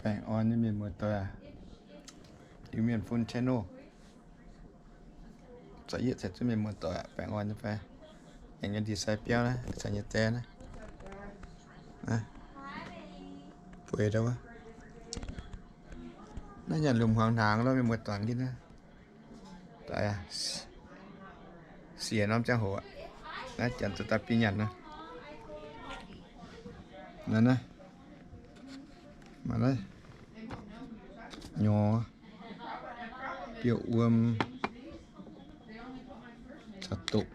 Baengh orn nyei mienh muoz-doic aac, Iu Mien Fun channel. Za'yietv caux zuov mienh muoz-doic aac, baengh orn nyei fai? Aengx nyei ndie-sai biauv naaiv, sai nyei die naaiv. Bueix ndau wuov. Naaiv nyanc liemh hmuangx hnaangx lorqc, mienh muoz-doic gin naaiv. Daaih siex norm ziangh hoc aqv. Naaiv janx zoux daaih biei nyanc nor. Naaiv naaiv, maaih naaiv nyorx, biouv wuom, caux dopc.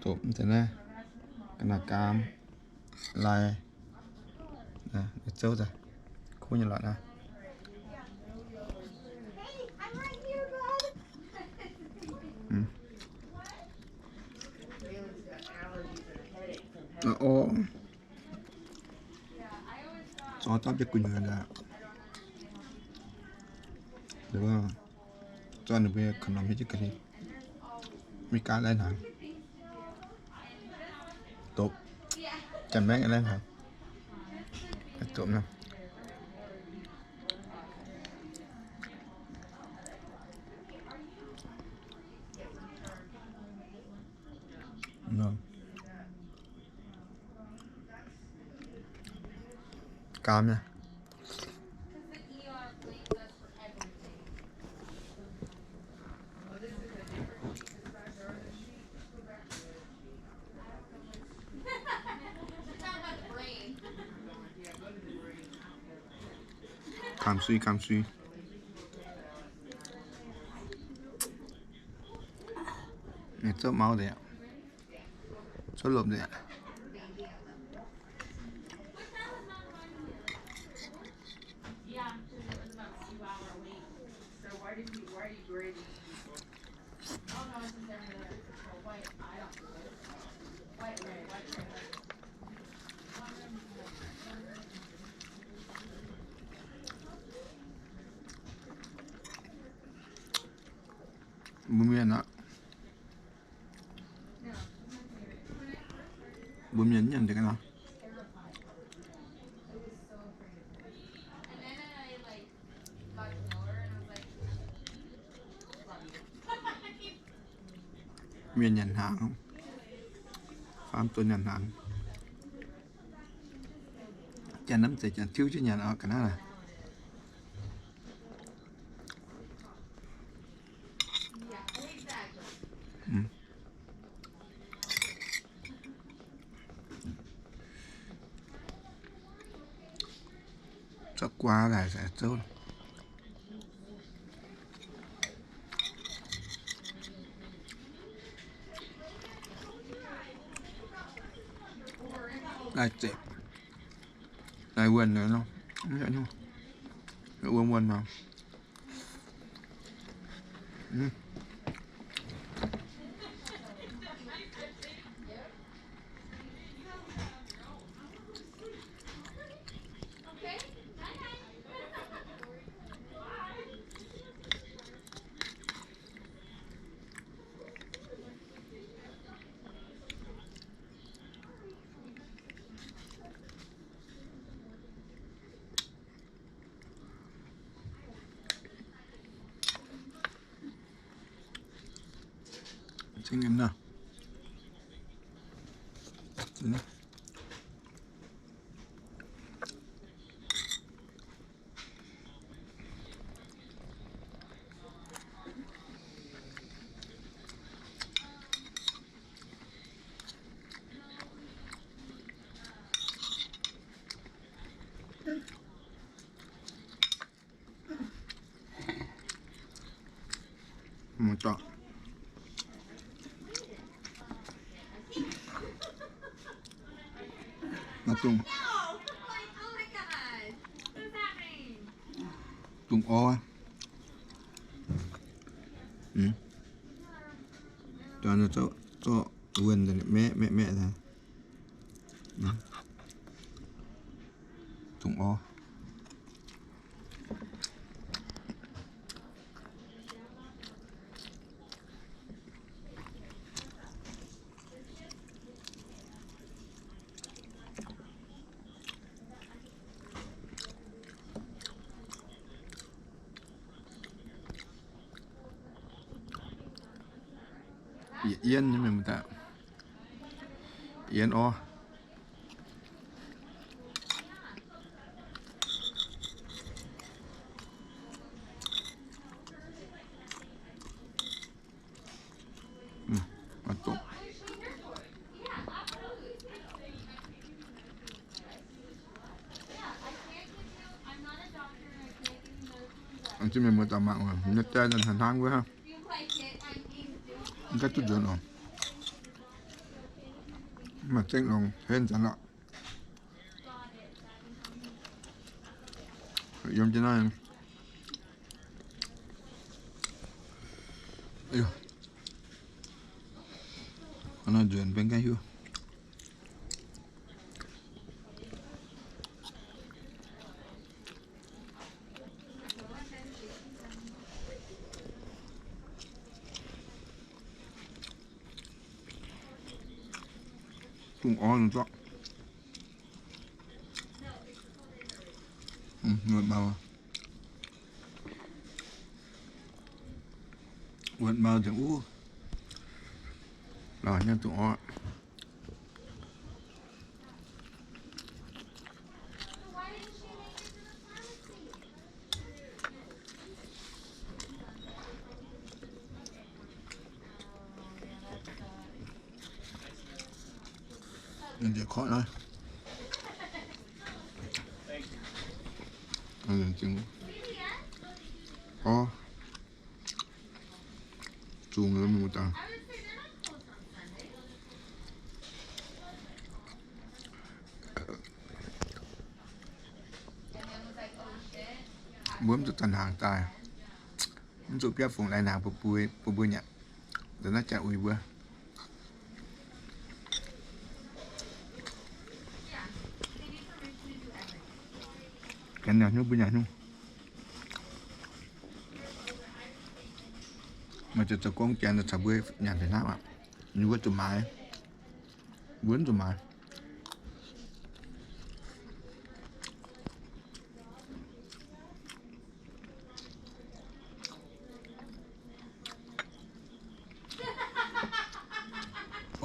Dopc mv deix naaiv, ga'naaiv gaam, lai, zouv daaih, kuv nyei lorqc naaiv. Orv, zorqv dapv jienv gu'nyuoz aqv. Zorqv ninh mbuo nyei ka'norm hietv jienv ga'hlen. Maiv gaax laih hnaangx. Dopc. Janx-maengv laih hnaangx. Dopc nor. Gaam nyei. Gaam sui, gaam sui. Zouv mauv nzengc aqv. Zouv lopc nzengc aqv. Mbuo mienh aqv. Mbuo mienh nyanc deix ga'naaiv. Mienh nyanc hnaangx, faam duqv nyanc hnaangx. Janx naaiv mv zeiz janx tiuv jienv nyanc oc ga'naaiv. Zouv guaa daaih zouv. Daaih zepc, daaih wuonh nor, wuonh wuonh nor. Dungz orv. Zorqv wuonh maeqv maeqv maeqv daaih. Dungz orv. Yiem nyei mienh muoz-doic, yiem orv. Mienh muoz-doic mangc, naaiv daaih hnangv wuov, ganh duqv nzuonx oc. Maaih zengv longx henv nzuonx lorqc. Yiem jienv naaiv, naaiv nzuonx mbenc ganh hiuv. Dungz orv nor zorqv. Wuonh mau, wuonh mau nzengc wuov. Lorz nyei dungz orv. Njiec korqv naaiv. Orv, zungh mienh muoz-doic. Mbuo mv zuqc zanc hnaangx daaih, mv zuqc biauv fungx lai hnaangx bun mbuo nyanc. Da'naaiv jaax uix mbuo. Janx nyanc hnyouv mbuo nyanc hnyouv. Maaih zoux gong janx caux mbuo nyanc fih hnangv aqv. Ninh mbuo zuqc maaiz, mbuo mv zuqc maaiz.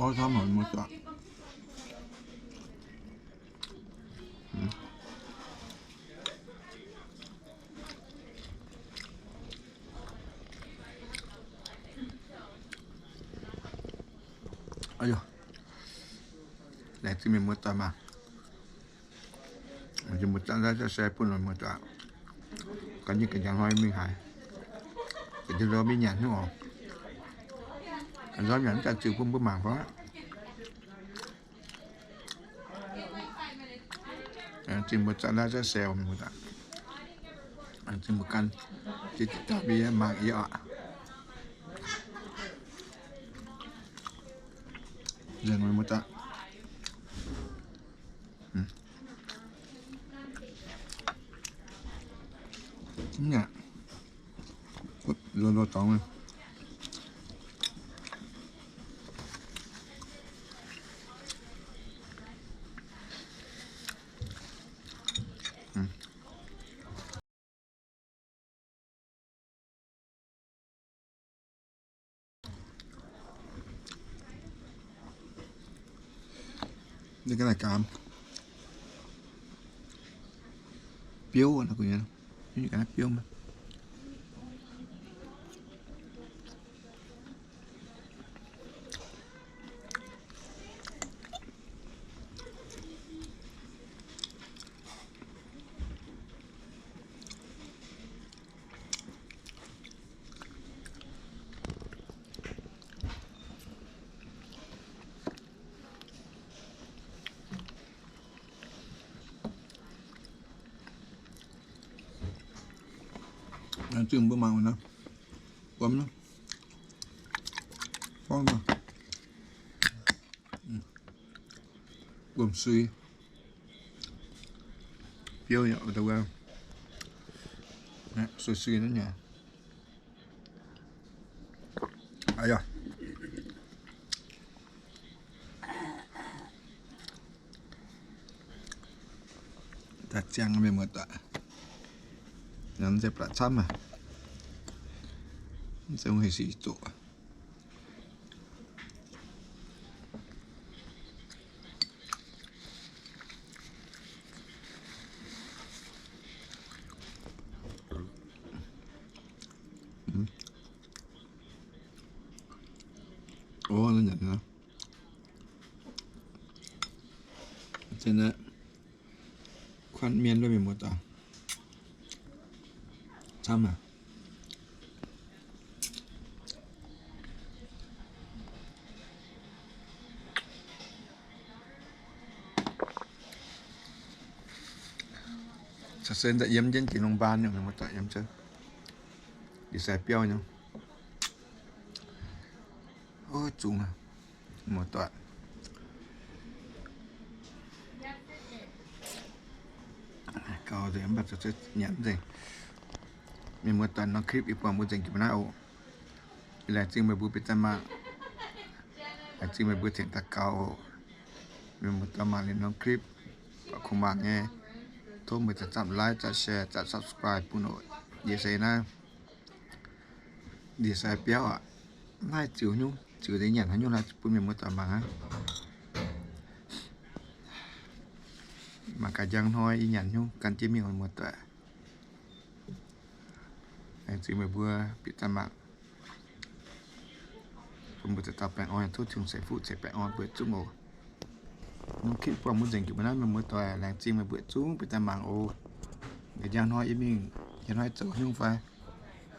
Orv camv haic muoz-doic. Laengz zingh mienh muoz-doic maah. Mbuo zanc naaiv se bun muoz-doic ganh nyei ga'nyiec hnoi mingh haaix, ga'nyiec hnoi mingh nyanc hnyouv oc. Nzormv nyanc mv daaih ziux bun mbuo mangc fai. Zingh mbuo zanc naaiv se, zingh mbuo ganh, mangc yie oc. Nzengc mbuo zanc. Mv nyanc, luoh luoh dorngx. Ninh ganh naaic gaam, biouv, biouv. Zinh mbuo mangc nor, wuom nor, gorngv nor, wuom sui, biouv nyei, sui sui nor nyei. Daaih ziangh mienh muoz-doic, mv zeiz blatc camv aqv, mv zeiz heuc sic zoqc. Zinh naaiv kuanv mienh wuov mienh muoz-doic camv aqv. Caux se daaih yiem jienv jiex โรงพยาบาล nyei, mienh muoz-doic, yiem se ndie-sai biauv nyei. Ov, zungx aqv, muoz-doic. Gauh nzengc mv baac nyanc nzengc. Mienh muoz-doic, norm clip ih buangh mbuo nzengc jiex mbuo naaiv oc. Laengz zingh meih mbuo bieqc daaih mangc. Laengz zingh meih mbuo tengx daux gaux oc. Mienh muoz-doic, mangc liuz norm clip, baac kungx mangc nyei, tov meih zaqc zamh like, zaqc share, zaqc subscribe bun oc. Yie se naaiv ndie-sai biauv aqv. Naaiv ziux nyungc, ziux deix nyanc haaix nyungc naaiv bun mienh muoz-doic mangc aqv. Mangc gaax njang hnoi yie nyanc nyungc gan jienv mingh, mienh muoz-doic. Laengz zingh meih mbuo bieqc daaih mangc. Bun mbuo dauh dauh baengh orn, tov Tin-Hungh ceix fuqv ceix baengh orn mbuo yietc zungv oc. Norm clip buangh mbuo nzengc jiex mbuo naaiv, mienh muoz-doic, laengz zingh meih mbuo yietc zungv bieqc daaih mangc oc. Njang hnoi yie mingh, njang hnoi zoux haaix nyungc fai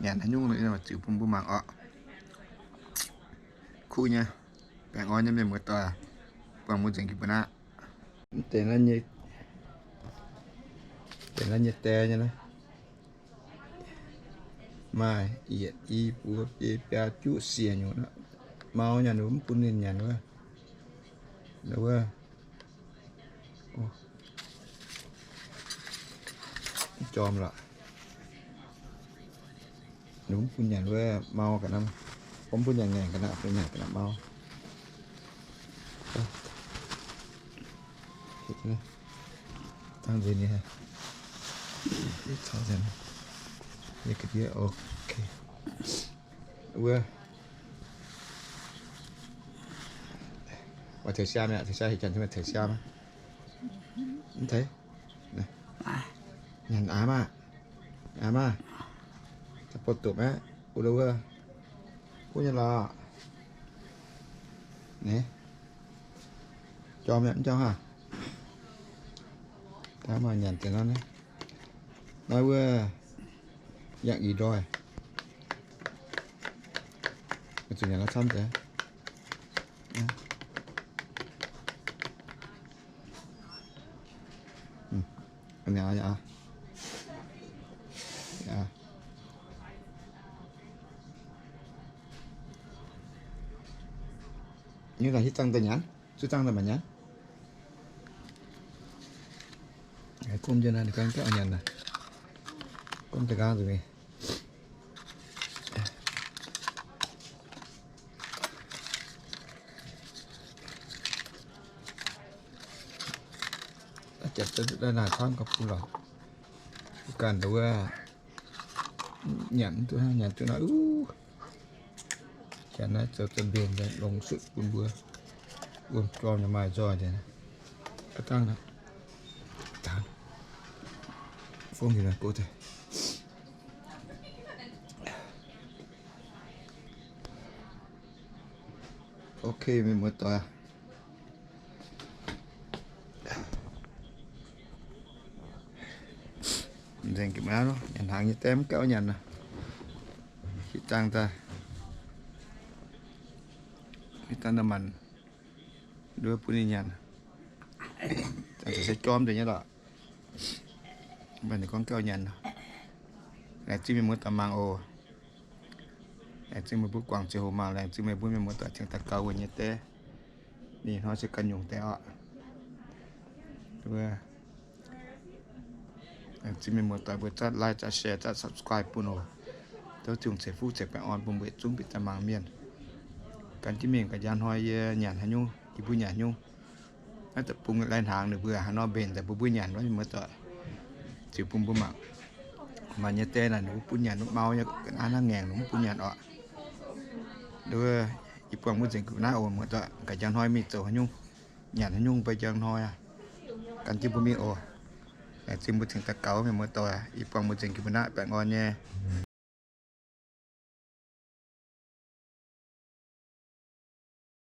nyanc haaix nyungc, ziux bun mbuo mangc oc. Kuv nyei, baengh orn nyei, mienh muoz-doic, buangh mbuo nzengc jiex mbuo naaiv. Deix naaiv nyei, deix naaiv nyei die nyei naaiv. Maaih yietc, i, buo, biei, biaa, juqv siec nyungc. Mau nyanc, mv bun ninh nyanc wuov. Wuov. Jorm lorqc. Mv bun nyanc wuov, mau ga'naaiv. Mv bun nyanc ngaengc ga'naaiv, bun nyanc ga'naaiv mau. Tăng nzengc ni haic. Ok. Wuov, taux siaam aqv, taux siaam, heuc janx taux siaam. Mv teix. Nyanc aav maah, aav maah. Daaih bouh dopc aqv, wuov, wuov nyei lorqc. Jorm yaac mv jorm haac. Daaih maaih nyanc deix nor naaiv. Naaiv wuov yangh ih ndoih. Zuqc nyanc la'camv deix. Hiv zangh daaih nyanc, zuqc zangh daaih mangc nyanc. Gomv jienv naaiv, ninh gorngv gauh nyanc naaic. Gomv daaih nqaang nzengc mingh. Naaiv camv gauh bun lorqc. Ganh wuov nyanc duqv, nyanc duqv naaiv, janx naaiv zoux za'mbienc longx sutv bun mbuo. Wuom jorm nyei maaih nzoih deix. Aav dangh naaiv, fongv haic naaiv gox deix. Ok, mienh muoz-doic, nzengc ga'naaiv nor, nyanc hnaangx nyei die mv gauh nyanc nor, hiv zangh daaih, hiv dangh nor maanc nduov bun ninh nyanc. Zangh se jorm deix nyei lorqc. Mv baac ninh gorngv gauh nyanc nor. Laengz zingh mienh muoz-doic mangc oc. Laengz zingh meih mbuo guangc ziangh hoc mangc, laengz zingh meih mbuo mienh muoz-doic cingx daux gaux wuov nyei die. Ninh hnoi se ganh nyungc deix oc. Laengz zingh mienh muoz-doic mbuo zatv like, zatv share, zatv subscribe bun oc. Tov Tin-Hungh ceix fuqv ceix baengh orn bun mbuo yietc zungv bieqc daaih mangc mienh. Gan jienv mingh gaax njang hnoi yie nyanc haaix nyungc, yie mbuo nyanc haaix nyungc. Naaiv deic-bung lai-hnaangx ninh mbuo haaix nor mbenc daaih bun mbuo nyanc wuov, mienh muoz-doic, ziux bun mbuo mangc. Maaih nyei die naaic ninh mbuo bun nyanc wuov mau nyei, ga'naaiv hnangv ngaengc ninh mv bun nyanc oc. Wuov, yie buangh mbuo nzengc ga'naaiv oc, muoz-doic, gaax njang hnoi mingh zoux haaix nyungc, nyanc haaix nyungc mbuo njang hnoi aqv. Gan jienv mbuo mingh oc. Laengz zingh mbuo cingx daux gaux, mienh muoz-doic, yie buangh mbuo nzengc ga'naaiv baengh orn nyei.